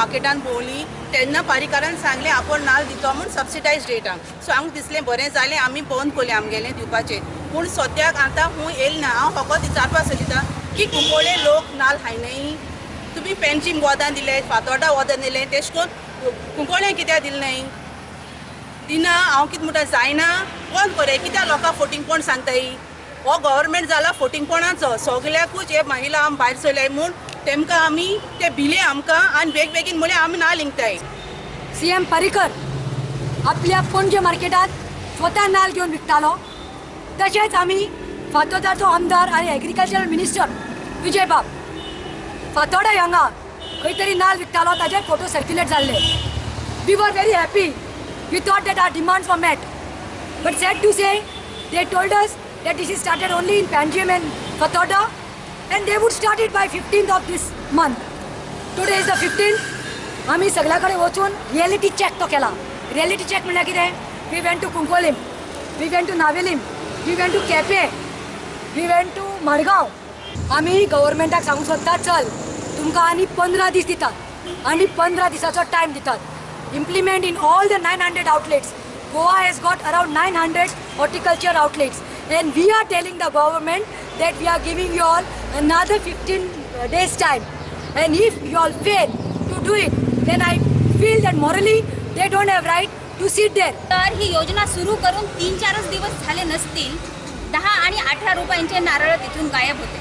मार्केटान भोंवली तेन्ना पारीकारान सांगलें आपूण नाल दितो म्हूण सबसिडायज रेटान. सो आमकां दिसलें बरें जालें, आमी बंद केलें आमगेलें दिवपाचें. पूण सद्याक आतां खूंय येयलें ना. हांव फकत विचारपाक सोदिता की कुंकळ्ळे लोक नाल खायनाय? तुमी पेंजीम वोदां दिलें, फातोर्डा वोदां दिलें, तेश कोन्न कुंकळ्ळे कित्याक दिलें न्हय? दिना. हांव कितें म्हणटा, जायना बंद करें. कित्याक लोकांक फोटिंगपण सांगताय? हो गव्हर्मेंट जाला फोटिंगपणाचो. सगळ्याकूच हे महिला आमी भायर सरल्याय म्हूण तेमकां आमी ते भिले आमकां आनी बेग बेगीन म्हणल्यार आमी ना लिंगताय. सीएम पर्रीकर आपल्या पणजे मार्केटात स्वता नाल घेवन विकतालो. तशेंच आमी फातोर्डाचो आमदार आनी एग्रीकल्चरल मिनिस्टर विजय बाब फातोर्डा हांगा खंय तरी नाल विकतालो, ताजे फोटो सर्क्युलेट जाल्ले. We were very happy. We thought that our demands were met. But sad to say, they told us that this is started only in Panjim and Fatorda, and they would start it by 15th of this month. Today is the 15th. आमी सगळ्या कडेन वचून reality check तो केला. Reality check म्हणल्यार कितें? We went to Cuncolim, we went to Navelim, we went to Quepem, we went to Madgaon. आमी गव्हर्मेंटाक सांगूंक सोदता, चल तुमकां आनी 15 दीस दितात आनी 15 दिसाचो टायम दितात. Implement in all the 900 outlets. Goa has got around 900 horticulture outlets, and we are telling the government that we are giving you all another 15 days time, and if you all fail to do it, then I feel that morally they don't have right to sit there. तर ही योजना सुरू करून 3-4 दिवस झाले नसतील, 10 आणि 18 रुपयांचे नारळ तिथून गायब होते.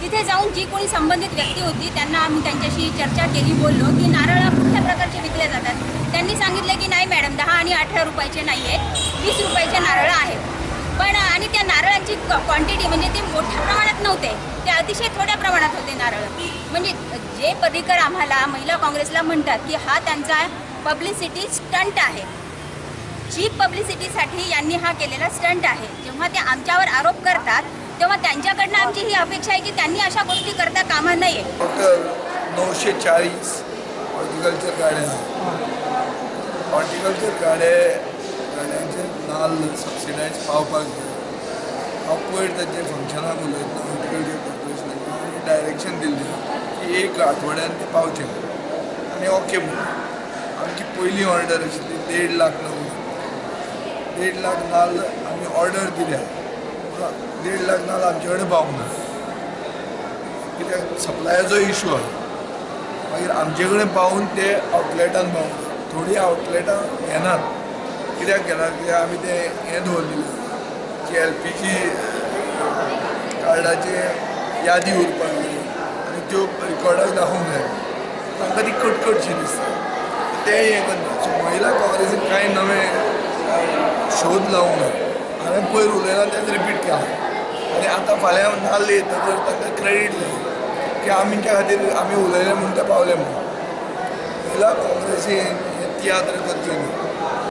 तिथे जाऊन जी कोणी संबंधित व्यक्ती होती त्यांना आम्ही त्यांच्याशी चर्चा केली, बोललो की नारळ कुठल्या प्रकारचे विकले जातात. त्यांनी सांगितलं की नाही मॅडम, 10 आणि 18 रुपयाचे नाही आहेत, 20 रुपयाचे नारळ आहेत. पण आणि त्या नारळांची क्वांटिटी म्हणजे ते मोठ्या प्रमाणात नव्हते, ते अतिशय थोड्या प्रमाणात होते नारळ. म्हणजे जे पर्रीकर आम्हाला महिला काँग्रेसला म्हणतात की हा त्यांचा पब्लिसिटी स्टंट आहे, चीप पब्लिसिटीसाठी यांनी हा केलेला स्टंट आहे. जेव्हा ते आमच्यावर आरोप करतात तेव्हा त्यांच्याकडनं आमची ही अपेक्षा आहे की त्यांनी अशा गोष्टी करता कामा नये. टोटल 940 हॉर्टिकल्चर गाड्या, हॉर्टिकल्चर गाड्यांचे नाल्ल सबसिडायज पावपाक जाय. हांव पयर तांचे फंक्शनाक उलयतना हॉर्टिकल्चर कॉर्पोरेशनाक आमी डायरेक्शन दिल्लें की एक आठवड्यान ते पावचे आनी ओके म्हणून. आमची पयली ऑर्डर आशिल्ली 1.5 लाख नाल्ल, 1.5 लाख नाल्ल आमी ऑर्डर दिल्या. 1.5 लाख नाल्ल आमचे कडेन पावूंक ना, कित्याक सप्लायाचो इशू आहा. मागीर आमचे कडेन पावून ते आवटलेटान पावूंक थोडीं आवटलेटां घेनात. कित्याक घेनात? कित्याक आमी तें हें दवरलेलें की LPG कार्डाचे यादी उरपाक जाय आनी त्यो रिकॉर्डाक दाखोवंक जाय. तांकां ती कटकटशी दिसता, तें हें करना. सो महिला काँग्रेसीन कांय नवें शोध लावूंक ना. हांवें पयर उलयलां तेंच रिपीट केलां आनी आतां फाल्यां नाल्ल येतकर तांकां क्रेडीट जाय की आमच्या खातीर आमी उलयलें म्हूण ते पावले म्हणून. महिला काँग्रेसीन हे तियात्र करचे न्हू.